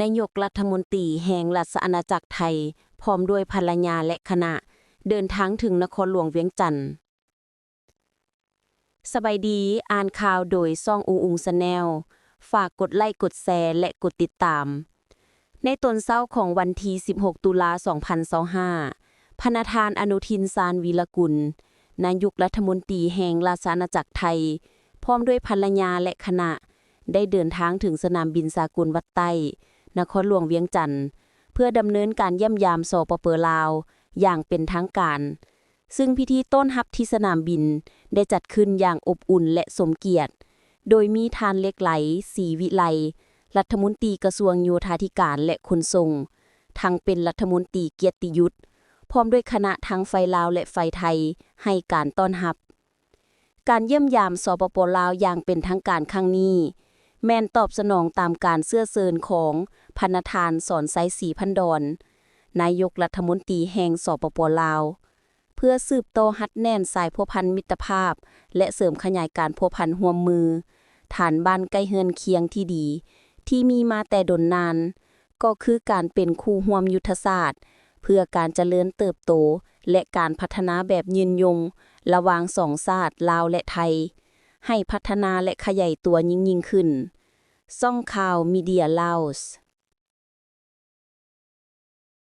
ນາຍົກລັດຖະມົນຕີແຫ່ງລາຊະອານາຈັກໄທ ພ້ອມດ້ວຍພັນລະຍາ ແລະ ຄະນະ ເດີນທາງເຖິງນະຄອນຫຼວງວຽງຈັນ. ສະບາຍດີ, ອ່ານຂ່າວໂດຍຊ່ອງອູອຸງ Channel. ຝາກກົດໄລ, ກົດແຊ ແລະ ກົດຕິດຕາມ. ໃນຕອນເຊົ້າຂອງວັນທີສິບຫົກ ຕຸລາ ສອງພັນຊາວຫ້າ, ພະນະທ່ານ ອະນຸທິນ ຊານວີລະກຸນ ນາຍົກລັດຖະມົນຕີແຫ່ງລາຊະອານາຈັກໄທ ພ້ອມດ້ວຍພັນລະຍາ ແລະ ຄະນະ ໄດ້ເດີນທາງເຖິງສະໜາມບິນສາກົນວັດໃຕ້ ນະຄອນຫຼວງວຽງຈັນ ເພື່ອດຳເນີນການຢ້ຽມຢາມ ສປປ ລາວ ຢ່າງເປັນທາງການ, ຊຶ່ງພິທີຕ້ອນຮັບທີ່ສະໜາມບິນໄດ້ຈັດຂຶ້ນຢ່າງອົບອຸ່ນ ແລະ ສົມກຽດ, ໂດຍມີທ່ານ ເລັກໄຫຼ ສີວິໄລ ລັດຖະມົນຕີກະຊວງໂຍທາທິການ ແລະ ຂົນສົ່ງ, ທັງເປັນລັດຖະມົນຕີກຽດຕິຍຸດ, ພ້ອມດ້ວຍຄະນະທັງຝ່າຍລາວ ແລະ ຝ່າຍໄທ ໃຫ້ການຕ້ອນຮັບ. ການຢ້ຽມຢາມ ສປປ ລາວ ຢ່າງເປັນທາງການຄັ້ງນີ້ ແມ່ນຕອບສະໜອງຕາມການເຊື້ອເຊີນຂອງພະນະທ່ານ ສອນໄຊ ສີພັນດອນ ນາຍົກລັດຖະມົນຕີແຫ່ງ ສປປ ລາວ ເພື່ອສືບຕໍ່ຮັດແໜ້ນສາຍພົວພັນມິດຕະພາບ ແລະ ເສີມຂະຫຍາຍການພົວພັນຮ່ວມມື ທ່ານບ້ານໃກ້ເຮືອນຄຽງທີ່ດີ ທີ່ມີມາແຕ່ດົນນານ, ກໍຄືການເປັນຄູ່ຮ່ວມຍຸດທະສາດ ເພື່ອການຈະເລີນເຕີບໂຕ ແລະ ການພັດທະນາແບບຍືນຍົງ ລະຫວ່າງສອງຊາດ ລາວ ແລະ ໄທ ໃຫ້ພັດທະນາ ແລະ ຂະຫຍາຍຕົວຍິ່ງໆຂຶ້ນ. ຊ່ອງຂ່າວ Media Laos.